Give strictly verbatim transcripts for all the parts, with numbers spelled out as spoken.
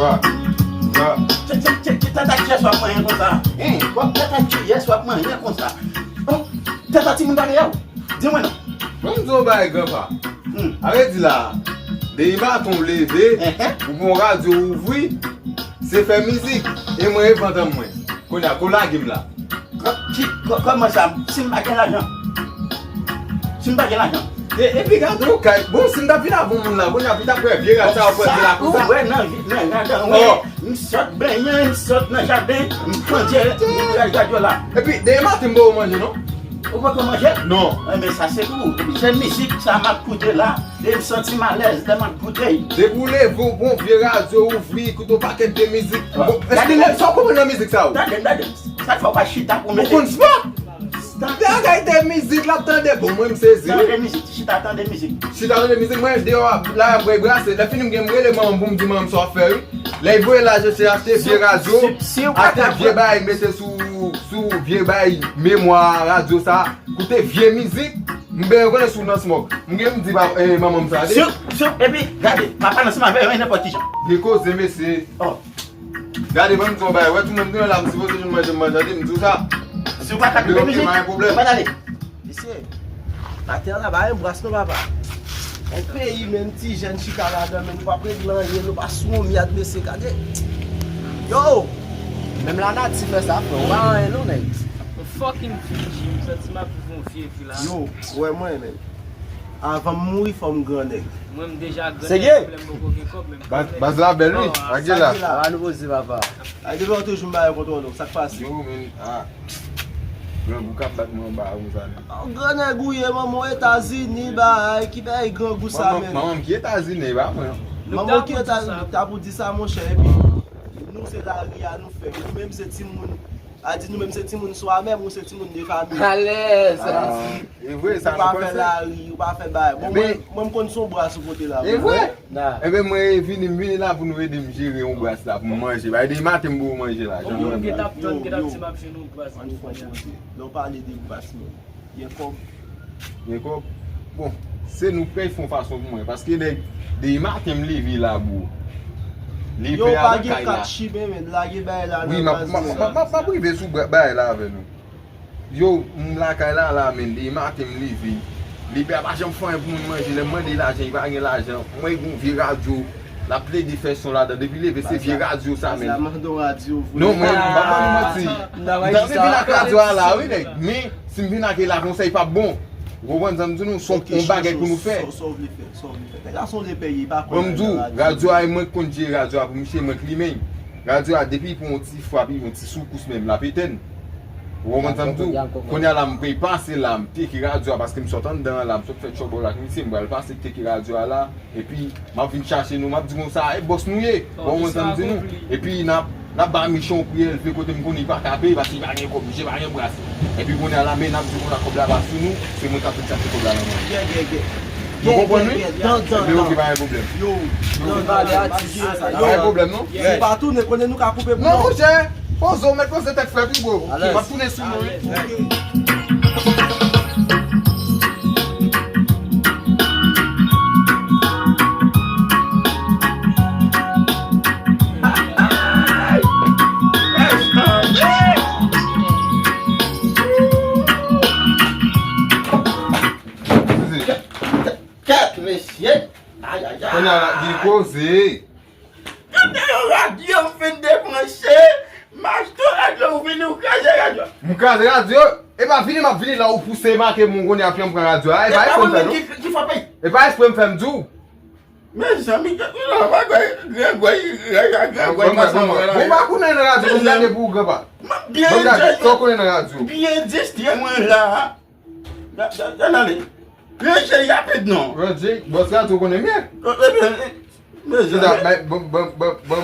Wa, wa. Tata, kiyès w ap manyen konsa? Hein? Tata, kiyès w ap manyen konsa? Tata, timoun pa gen yaw. Di mwen non. Bon, m di yon bagay, granpa. Hmm. A vle di la, depi maten w leve, ou pran radyo ou ouvri, se fè mizik. E mwen e vantan mwen. Kounye a, ko lage m la. Ki, kòman sa? Si m pa gen lajan. Si m pa gen lajan. E, epi gade yon kay. Bon, si m t ap vin avè yon moun la, kounye a, pou t ap wè vye rad sa, w ap wè vye la konsa. Ou wè nan, nan jaden, wi. M sot benyen, m sot nan jaden, m pandye, m pral gade yo la. Epi, demen maten, m ba w manje, non? Ou poko manje? Non. Enben, sa se pou ou. Se mizik sa m ap koute la. E m santi m alèz lè m ap koute l. Depi w leve, w pran vye radyo, w ouvri, koute yon pakèt de mizik. Bon, èske sa w konprann nan mizik sa yo? Tande m, tande m. Sa k fè w pa chita pou mete. Ou konn spò? Bagay de mizik l ap tande. Bon, mwen m sezi, wi. Tande mizik, chita tande mizik. Chita tande mizik, mwen deyò la, m ap brase. Lè fini, m gen m rele manman m pou m di manman m sa w ap fè, wi. Lè l voye lajan, se achte vye radyo, achte vye bagay, mete sou, sou vye bagay, memwa radyo sa. Koute vye mizik, m benyen konnen si w nan smòk. M gen m di manman m sa, tande. Sou, sou, epi, gade, m ap pale ansanm avè yo, nenpòt ki jan. Gen koze, mesye. Oh. Gade, ban m di w yon bagay. Wè, tou menm, nou la, m sipoze jwenn manje, m manje, tande, m di w sa. Si w pa ka tande mizik, ou pa t ale. Mesye, atè la, pa gen bras non, papa. Yon peyi, menm ti jèn chita ladan, men nou p ap regle anyen, nou pa sou yon myad, mesye, gade. Yo! Menm lanati fè sa, frè, ou pa anyen non, nèg. Yon fucking Fiji, m santi m ap viv yon vye vi la. Yo, ou wè mwen, men. Avan m mouri, fò m gran nèg. Mwen, m deja gran nèg, pwoblèm poko gen kòb, men m gran nèg. Baz la bèl, wi. Sa ki la? Sa nou poze, papa. Ay, depi w toujou m ba yo kontwòl ou, sa k pase? Yo, men, ah. Grangou k ap bat mwen anba a konsa, non. Oh, gran nèg ou ye, manman w Etazini, bay, ki bay grangou sa, men. Manman m ki Etazini, e pa mwen. Manman w ki Etazini, ta pou di sa, monchè, epi nou se lari a nou fè, nou menm se timoun. A di nou menm se timoun swa menm, ou se timoun de fanmi. Alèz! Ah, e vre, sa nou panse. Ou pa fè lari, ou pa fè bagay. Bon, mwen, mwen m konn se yon bras ou pote la. E vre? Enben, mwen vini, m vini la pou nou ede m jere yon bras la, pou m manje. Bay de maten m ba w manje la, jan mwen la. Yo, yo, yo. Ann fè yon kote. Lè w pale de bras, men, gen kòb. Gen kòb? Bon, se nou k pèy fon fason pou mwen, paske nèg, de maten m leve la, bro. Yo, pa gen kat chimen, men, lage bagay la nan baz mwen la. Wi, m ap rive sou bagay la avè nou. Yo, m lakay la la, men, de maten m leve. Lepè a pa janm fè anyen pou moun manje. Lè m mande lajan, li pa gen lajan. Mwen gen yon vye radyo, l ap plede fè son ladan. Depi leve, se vye radyo sa, men. Non, mwen, m pa ban nou manti. M ta vle vin ak radyo a la, wi, nèg. Men, si m vin ak li la konsa, li p ap bon. Ou konprann sa m di nou? Se yon bagay pou nou fè. Sa w vle fè, sa w vle fè. Nèg la se yon lepè, li pa kwè nan radyo. Bon, m di w, radyo a, e mwen k konn jere radyo a pou misye, mwen k limen. Radyo a, depi pou yon ti frap, yon ti soukous menm, l ap etèn. Ou konprann sa m di w? Kounye a la, m prepase la, m teke radyo a, paske m sot anndan an la, m sot fè tchòbòl ak misye, m pral pase teke radyo a la, epi m ap vin chache nou, m ap di konsa, e bòs nou ye, ou konprann sa m di nou? Epi n ap, n ap ba misye yon priyè, l vle kote m konnen li pa ka peye, paske li pa gen kòb, misye pa gen bras. Epi kounye a la, men n ap di konsa kòb la pa sou nou, se mwen k ap vin chache kòb la nan men. Nou konprann, wi? Ebyen, oke, pa gen pwoblèm. Yo, yo, pa gen pwoblèm, non? Si pa tounen, konnen nou ka koupe pou nou. Non, monchè, poze w, mèt poze tèt frèt, wi, bro. M ap tounen sou nou, wi. Kèt, mesye! Ayayay! Kounye a la, gen koze. Gade yon radyo m fin debranche, m achte yon radyo, ou vini ou kraze radyo. M kraze radyo? E pa vini, m ap vini la, ou pouse make m, ou konnen apre m pran radyo a. E pa eksprè m fè, non? E pa eksprè m fè, m di w. Mezanmi, Grangway, Grangway, Grangway, Grangway, bon, pa konnen nan radyo, bon, gade pou ou, granpa. Byen distrè mwen la. Gade ale. Ranje rapid non. Ranje, bòs radyo konnen byen. Ebyen, mezanmi. Bon, bon, bon, bon.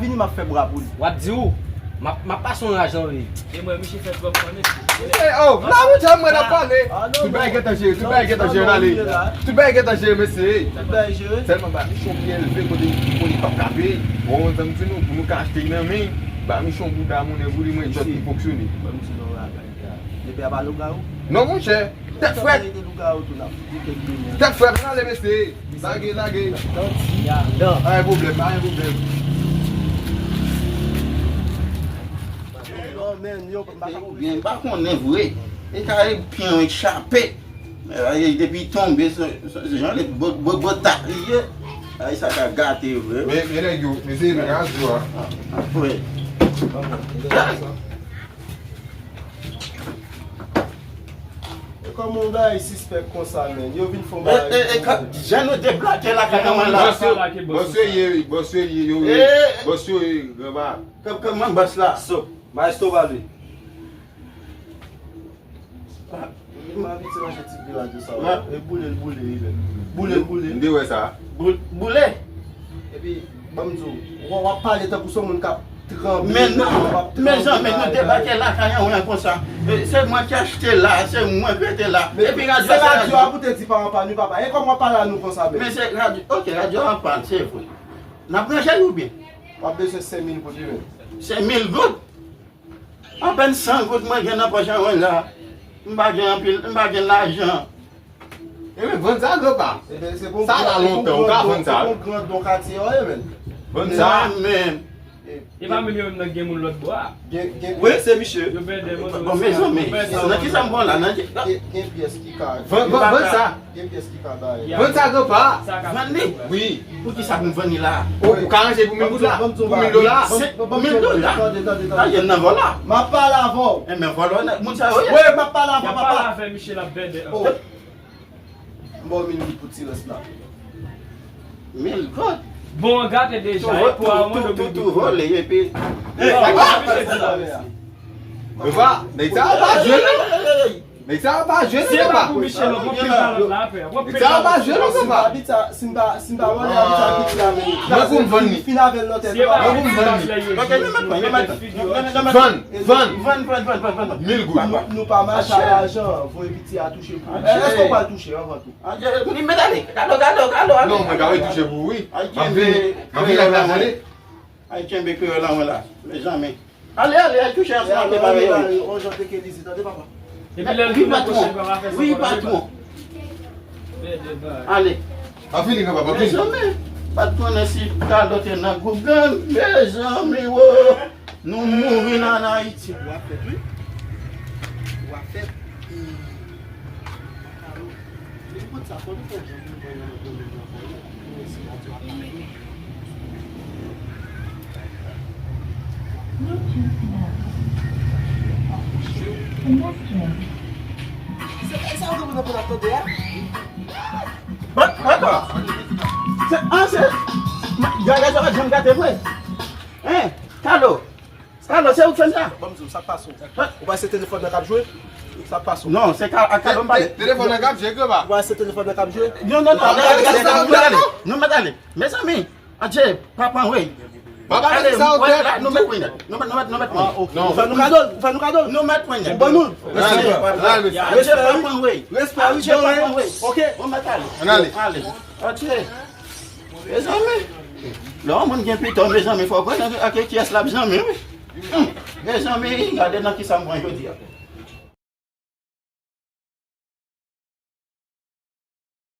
vini, m ap fè bra pou li. W ap di ou, m ap, m ap pase yon raj nan wi. E mwen, misye fè twòp fò, mesye. Eh, oh, la, monchè, mwen ap pale. Ah, non, tout bagay gentan jere, tout bagay gentan jere, n ale. Tout bagay gentan jere, mesye. Tout bagay jere. Sèlman ba Michon byen leve kote, kote li p ap ka peye. Bon, zanmi di nou, pou nou ka achte nan men, ba Michon bouda moun pou li, mwen jòt ki fonksyone. Ban m di nou yon bagay. Depi a pa lougawou? Non, monchè. Tèt frèt. Tèt frèt, n ale, mesye. Lage, lage. Pa gen pwoblèm, pa gen pwoblèm. Ebyen, m pa konnen vre. E kare pyen an chape. Ay, depi tonbe, se, se, se jan li bo-, bo-, botak li ye. Ay, sa ka gate vre. Men, men nèg yo, mesye, men gaz yo a. Apre. E kòman yon bagay sispèk konsa, men? Yo vin fè yon bagay. E, e, e, jan nou deblake lakay an la. Bòs yo, bòs yo ye, wi, bòs yo ye, yo, wi. Bòs yo ye, granba. Kòman bòs la? Sòp. Maestro Bali. M ap vin ti manje ti grenad yo sa. E boule l boule, wi, men. Boule l boule. M te wè sa. Boule. Epi, ban m di w, w ap pale tankou se yon moun k ap tranble. Men non, men zanmi, nou debake lakay an, wi, konsa. E, se mwen ki achte la, se mwen ki rete la. Epi radyo se radyo a pou te di pa anpàn, wi, papa. E kòman w ap pale a nou konsa, men? Men se radyo, ok, radyo anpàn, se vre. N ap ranje l oubyen? W ap bezwen senk mil goud, wi, men. Senk mil goud? Apèn san goud mwen gen nan pòch an mwen la. M pa gen anpil, m pa gen lajan. Ebyen, vann sa, granpa. Sa la lontan, ou ka vann sa. Se pou gran don katye yo ye, men. Vann sa. Mwen menm. E pa menm yo menm nan gen moun lòt bò a. Wi, se misye. Yo bèdè moun. Bon, mezanmi, nan ki sa m pran la, nan ki... Gen pyès ki ka. Vann, vann, vann sa. Gen pyès ki ka bay. Vann sa, granpa. Vann li? Wi. Poukisa pou m vann li la? Ou, ou ka ranje pou mil goud la? Pou mil dola? Mil dola? Tande, tande, tande. A, yo nan vòlò. M ap pale avè w. Enben, vòlò, moun sa yo ye. Wi, m ap pale avè w, papa. Y ap pale avè misye, l ap bèdè. M ba w mil goud pou ti rès la. Mil goud? Bon, gate deja, e pou a mwen de mil goud. Tou vòlè, epi... Epa, nèg sa pa jwe, non. Nèg sa pa jwe, non, papa. Nèg sa pa jwe, non, papa. Si m pa, si m pa vòlè abit sa piti la, men. Mwen pou m vann li. Fin avè l nan tèt. Mwen pou m vann li. Vann, vann. Vann, vann, vann, vann, vann. Mil goud. Nou pa mache a lajan, voye piti a touche pou ou. Èske w pral touche anvan tou? Li mèt ale. Gade, gade, gade, ale. Non, mwen ka retouche pou ou, wi. M ap vini. M ap vini avè l ale. Ay, kenbe kreyòl la, mwen la. Mezanmi. Ale, ale, al touche ansanm ak papa yo. On jan te ke li se, tande, papa. Epi lè l vin nan pwochen, papa fè sa. Wi, patwon. Ale. Pa fini, granpa, pa fini. Mezanmi, pa t konnen si Carlo te nan gwoup gang. Mezanmi, wo. Nou mouri la an Ayiti. Ou ap fèt, wi. Ou ap fèt. Bon, ankò. Se, ah, se, gade, gade, gade, gade, vre. Hein, Carlo. Carlo, se ou k fè m sa? Ban m di w, sa k pase w? Ou pa se telefòn nan k ap jwe? Sa k pase w? Non, se Carlo m pale. Telefòn nan k ap jwe, granpa. Ou pa se telefòn nan k ap jwe? Non, non, non, nou mèt ale, nou mèt ale. Mezanmi, adje, pa pran wèy. Papa, ale, sa ou fè? Nou mèt wèy nèt. Nou mèt, nou mèt, nou mèt wèy nèt. Fè nou kado l, fè nou kado l. Nou mèt wèy nèt. Ban nou. Adje, pa pran wèy. Respè, wi, pa pran wèy. Ok. Nou mèt ale. Ann ale. Ale. Adje. Mezanmi, lè yon moun gen pito, mezanmi, fò w konnen ak kiyès l ap zanmi, wi. Hum, mezanmi, gade nan kisa m pran jodi a.